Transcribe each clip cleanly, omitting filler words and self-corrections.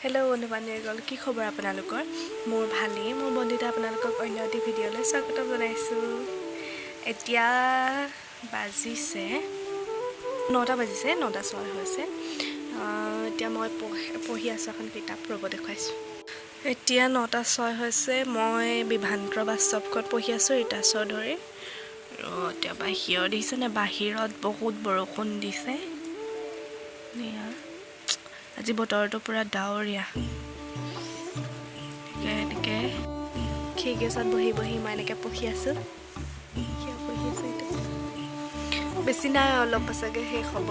Hello' বন্ধু বান্ধৱীসকল, কি খবৰ আপোনালোকৰ? মোৰ ভালেই। মোৰ বন্দিতা আপোনালোকক অন্য এটি ভিডিঅ'লৈ স্বাগতম জনাইছোঁ। এতিয়া বাজিছে 9টা বাজিছে, 9:06 হৈছে। এতিয়া মই পঢ়ি আছোঁ এখন কিতাপ, ৰ'ব দেখুৱাইছোঁ। এতিয়া 9:06 হৈছে। মই বিভান্ত্ৰ বাস্তৱখন পঢ়ি আছোঁ ৰীতা চৌধুৰীৰ। আৰু এতিয়া বাহিৰত দেখিছেনে, বাহিৰত বহুত বৰষুণ দিছে। এয়া আজি বতৰটো পূৰা ডাৱৰীয়া। এনেকৈ খিৰিকীৰ ওচৰত বহি বহি মই এনেকৈ পঢ়ি আছোঁ। কিয় পঢ়ি আছোঁ এইটো বেছি নাই, অলপ চাগে শেষ হ'ব।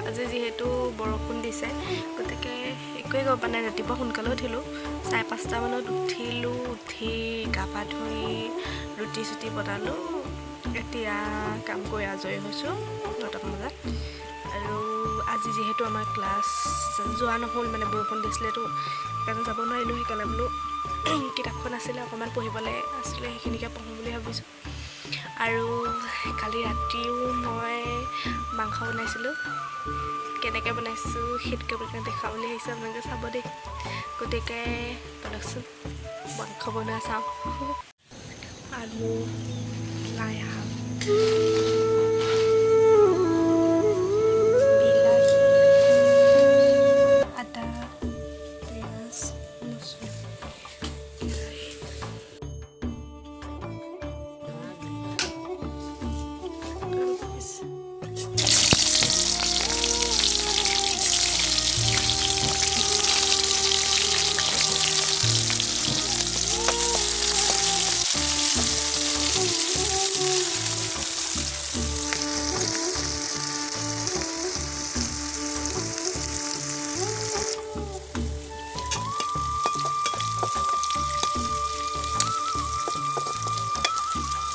আজি যিহেতু বৰষুণ দিছে, গতিকে একোৱে গম পোৱা নাই। ৰাতিপুৱা সোনকালে উঠিলোঁ, 5:30 মানত উঠিলোঁ। উঠি গা পা ধুই ৰুটি চুটি বনালোঁ। এতিয়া কাম কৰি আজৰি হৈছোঁ 9টামান বজাত। আৰু আজি যিহেতু আমাৰ ক্লাছ যোৱা নহ'ল, মানে বৰষুণ দিছিলেতো, সেইকাৰণে যাব নোৱাৰিলোঁ। সেইকাৰণে বোলো কিতাপখন আছিলে, অকণমান পঢ়িবলৈ আছিলে, সেইখিনিকে পঢ়োঁ বুলি ভাবিছোঁ। আৰু কালি ৰাতিও মই মাংস বনাইছিলোঁ। কেনেকৈ বনাইছোঁ সেইটোকে আপোনালোকে দেখাওঁ বুলি ভাবিছোঁ, আপোনালোকে চাব দেই। গতিকে ব'লকচোন, মাংস বনোৱা চাওঁ। আলু, লাই শাক, বিলাহী, আদা, পিঁয়াজ, ৰচুন।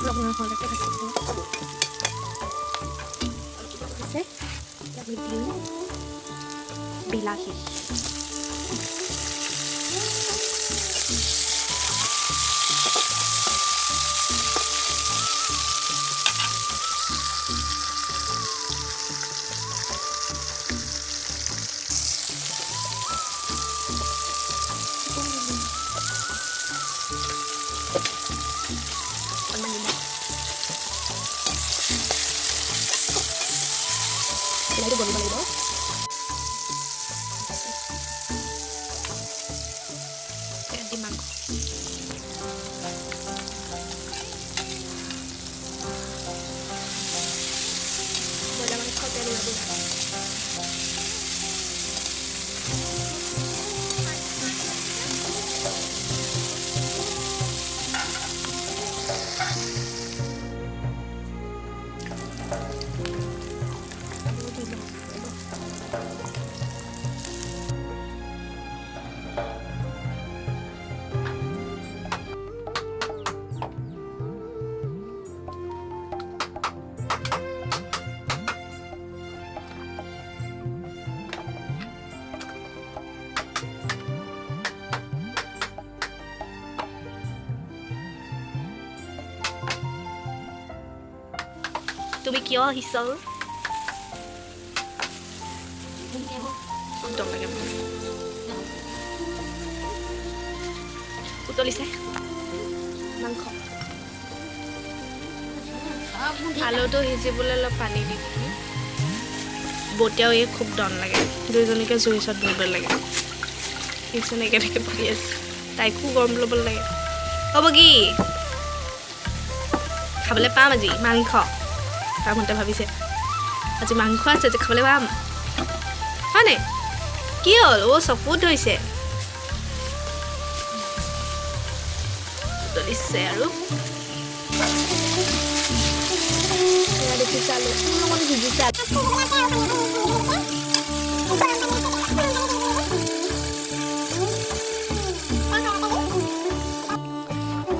ৰঙা হোৱালৈকে ভাজিব হৈছে। এতিয়া আমি দিম বিলাহী। অকণমান নিমখ। বিলাহীটো গলিব লাগিব। এতিয়া দিম মাংস। ব্ৰইলাৰ মাংস, তেল ওলাব। আৰু দিলোঁ ৰ'ব। তুমি কিয় আহিছ? একদম লাগে মোক। উতলিছে মাংস। আলুটো সিজিবলৈ অলপ পানী দি দিম। বতিয়াও এই খুব ডন লাগে। দুইজনীকে জুইৰ ওচৰত বহিব লাগে। সিজনে কেনেকৈ বহি আছে, তাইকো গৰম ল'ব লাগে। হ'ব কি খাবলৈ পাম আজি মাংস। তাৰ মতে ভাবিছে আজি মাংস আছে, আজি খাবলৈ পাম, হয়নে? কি হ'ল? অ' চকুত ধৰিছে। উতলিছে আৰু এয়া দেখিছে, আলু অকণমান সিজিছে।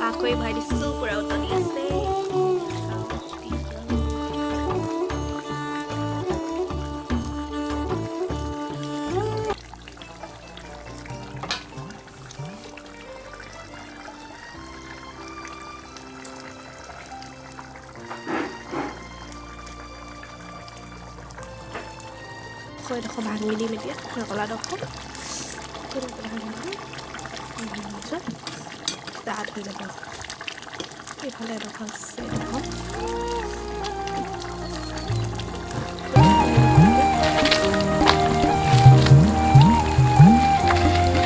পাকৰি ভৰাই দিছোঁ, পূৰা উতলি আছে। এডোখৰ ভাঙি দিম এতিয়া, ৰঙালাওডোখৰ। ডাঠ হৈ যাব। এইফালে এডোখৰ আছে, এডোখৰ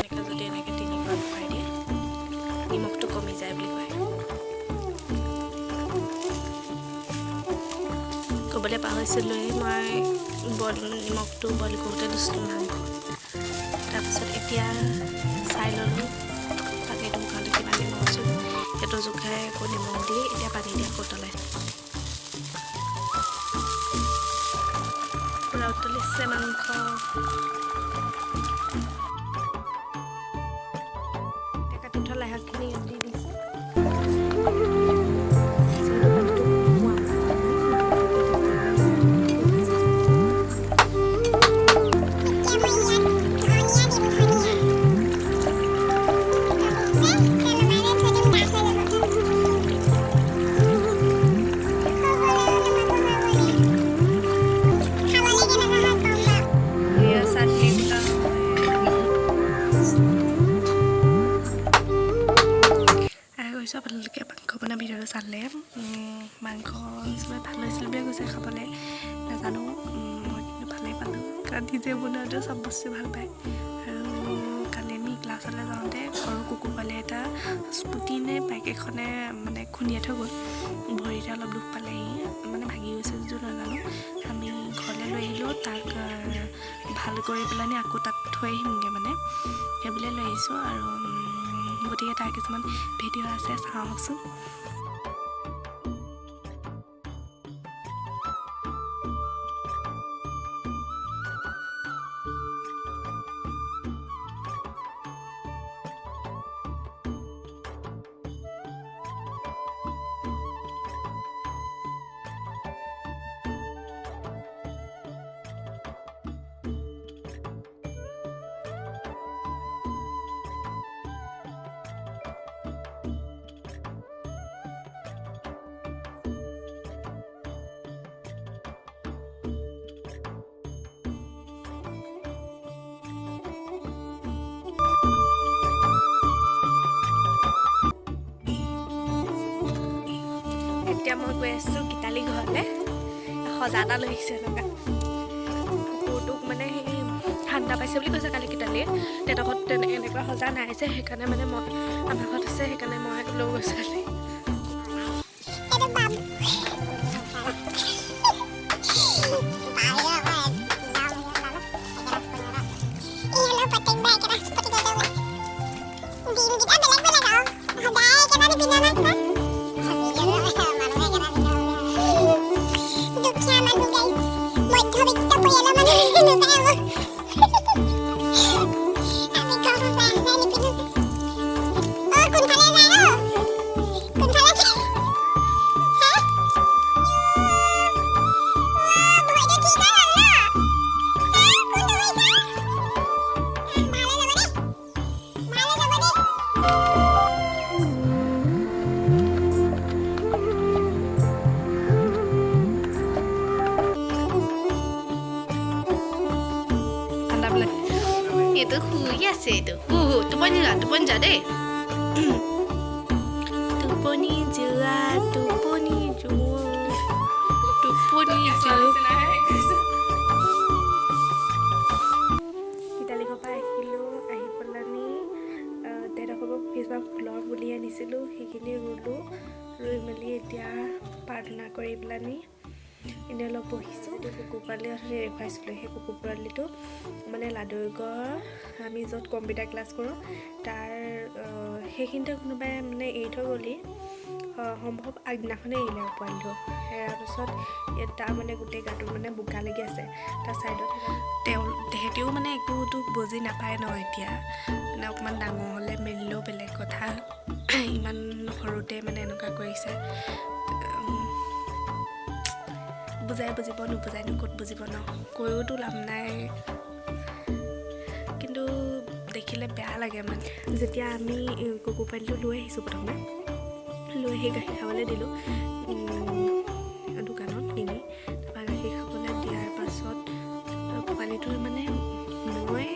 এনেকৈ যদি এনেকৈ তিনিবাৰ ভৰাই দিয়ে, নিমখটো কমি যায় বুলি কয়। ক'বলৈ পাহৰিছিলোঁৱেই মই, বইল নিমখটো বইল কৰোঁতে দিছিলোঁ মাংস। তাৰপিছত এতিয়া চাই ল'লোঁ পানীটো শুকালে কিমান নিমখ আছিল, সেইটো জোখাই আকৌ নিমখ দি এতিয়া পানী দি আকৌ উতলাই, পূৰা উতলিছে মাংস। এতিয়া কাটি থোৱা লাই শাকখিনি ইয়াত দি দিছোঁ। যিহেতু পানীটো শুকোৱা নাই, এতিয়া মই ইয়াত ধনিয়া দিম, ধনিয়া। নমাই থৈ দিম, ডাঠ হৈ যাব। হৈ গ'ল আৰু, নমাব হৈ গ'ল। খাবলৈ কেনেকুৱা হয় ক'ম বাৰু। এয়া চাটনি বনোৱা হয়। আশা কৰিছোঁ আপোনালোকে মাংস বনোৱা ভিডিঅ'টো চালে। মাংস চবে ভাল হৈছিল বুলিয়ে কৈছে খাবলৈ, নাজানো, মই কিন্তু ভালেই পালোঁ, কাৰণ নিজে বনোৱাটো চব বস্তু ভাল পায়। আৰু কালি আমি ক্লাছলৈ যাওঁতে সৰু কুকুৰ পোৱালি এটা স্কুটি নে বাইক এখনে মানে খুন্দিয়াই থৈ গ'ল। ভৰিতে অলপ দুখ পালেহি, মানে ভাগি গৈছে যদিও নাজানো। আমি ঘৰলৈ লৈ আহিলোঁ তাক, ভাল কৰি পেলানি আকৌ তাত থৈ আহিমগৈ, মানে সেইবুলিয়ে লৈ আহিছোঁ। আৰু গতিকে তাৰ কিছুমান ভিডিঅ' আছে, চাওঁ আহকচোন। এতিয়া মই গৈ আছোঁ গীতালি ঘৰলৈ। সজা এটা লৈ আহিছোঁ এনেকুৱা। কুকুৰটোক মানে সেই ঠাণ্ডা পাইছে বুলি কৈছে কালি গীতালিয়ে। তেহেঁতৰ ঘৰত এনেকুৱা সজা নাই যে, সেইকাৰণে মানে মই, আমাৰ ঘৰত আছে, সেইকাৰণে মই লৈ গৈছোঁ আজি। এইটো বাবু বাহিৰৰ পৰা ই হ'লেও প্ৰত্যেকবাৰ একেটা স্পটিঙতে ওলায়। দিনকেইটা বেলেগ বেলেগ আৰু সদায় একেটা নিপিন্ধা নহয় কিবা। মানুহে একেটা পিন্ধা। দুখীয়া মানুহ গাইজ, মধ্যবিত্ত পৰিয়ালৰ মানুহ, এনেকুৱাই হ'ব। আমি গম পাই নিপিন্ধো। অ, কোনফালে যায়? অ, কোনফালে যায়? হা? ভৰিটো ঠিক হৈ গ'ল ন? হা, কোনটো কৰিছা? ভালে যাব দেই, ভালে যাব দেই। ঠাণ্ডা বোলে। এইটো শুই আছে এইটো। শু শু, টোপনি যোৱা, টোপনি যোৱা দেই, টোপনি যোৱা, টোপনি যোৱা, টোপনি যোৱা। গীতালি ঘৰৰ পৰা আহিলোঁ। আহি পেলানি তেহেঁতৰ পৰা কিছুমান ফুলৰ পুলি আনিছিলোঁ, সেইখিনি ৰুলোঁ। ৰুই মেলি এতিয়া প্ৰাৰ্থনা কৰি পেলানি এনেই অলপ বহিছোঁ। এইটো কুকুৰ পোৱালি অথনি দেখুৱাইছিলোঁ, সেই কুকুৰ পোৱালিটো মানে লাদৈগড় আমি য'ত কম্পিউটাৰ ক্লাছ কৰোঁ তাৰ সেইখিনিতে কোনোবাই মানে এৰি থৈ গ'লহি, সম্ভৱ আগদিনাখনেই এৰিলে আৰু পোৱালিটো। এৰাৰ পাছত ইয়াত তাৰ মানে গোটেই গাটো মানে বোকা লাগি আছে তাৰ ছাইডত। তেওঁ তেহেঁতিও মানে একোতো বুজি নাপায় ন এতিয়া, মানে অকণমান ডাঙৰ হ'লে মেলিলেও বেলেগ কথা, ইমান সৰুতে মানে এনেকুৱা কৰিছে। বুজাই বুজিব, নুবুজাইনো ক'ত বুজিব ন, কৈওতো লাভ নাই। কিন্তু দেখিলে বেয়া লাগে মানে। যেতিয়া আমি কুকুৰ পোৱালিটো লৈ আহিছোঁ, প্ৰথমে লৈ আহি গাখীৰ খাবলৈ দিলোঁ দোকানত কিনি। তাৰপৰা গাখীৰ খাবলৈ দিয়াৰ পাছত পোৱালিটোৱে মানে মই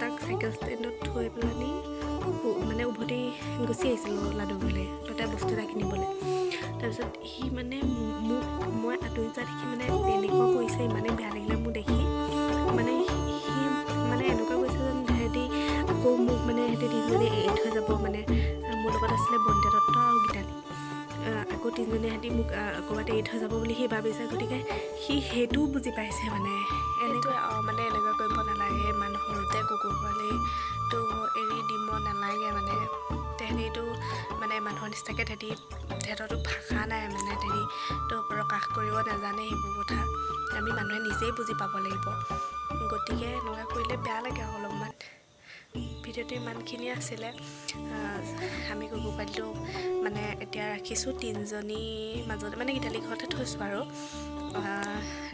তাক চাইকেল ষ্টেণ্ডত থৈ পেলানি মানে উভতি গুচি আহিছিলোঁ লাডুলৈ, তাতে বস্তু এটা কিনিবলৈ। তাৰপিছত সি মানে মোক মই আঁতৰি যোৱা দেখি মানে এনেকুৱা কৰিছে, ইমানেই বেয়া লাগিলে মোৰ দেখি। মানে সি মানে এনেকুৱা কৰিছে যেন সিহঁতি আকৌ মোক মানে সিহঁতি তিনিজনী এৰি থৈ যাব। মানে মোৰ লগত আছিলে বন্দিতা দত্ত আৰু গীতালি, আকৌ তিনিজনী সিহঁতি মোক ক'ৰবাত এৰি থৈ যাব বুলি সি ভাবিছে। গতিকে সি সেইটোও বুজি পাইছে। মানে এনেকুৱা মানে এনেকুৱা কৰিব নালাগে, ইমান সৰুতে কুকুৰ পোৱালিটো এৰি দিব নালাগে। মানে তেহেঁতিতো মানে মানুহৰ নিচিনাকৈ তেহেঁতৰতো ভাষা নাই, মানে তেহেঁতিতো প্ৰকাশ কৰিব নাজানে সেইবোৰ কথা, আমি মানুহে নিজেই বুজি পাব লাগিব। গতিকে এনেকুৱা কৰিলে বেয়া লাগে আৰু অলপমান। ভিডিঅ'টো ইমানখিনিয়ে আছিলে। আমি কুকুৰ পোৱালিটো মানে এতিয়া ৰাখিছোঁ তিনিজনী মাজতে, মানে গীতালি ঘৰতে থৈছোঁ আৰু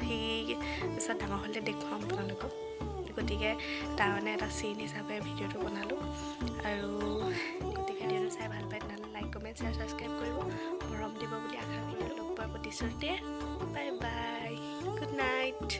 সি পিছত ডাঙৰ হ'লে দেখুৱাম আপোনালোকক। গতিকে তাৰ মানে এটা চিন হিচাপে ভিডিঅ'টো বনালোঁ। আৰু গতিকে ভিডিঅ'টো চাই ভাল পায় তেনেহ'লে লাইক, কমেণ্ট, শ্বেয়াৰ, ছাবস্ক্ৰাইব কৰিব, মৰম দিব বুলি আশা কৰিলোঁ। লগ পোৱাৰ প্ৰতিশ্ৰুতিৰে বাই বাই, গুড নাইট।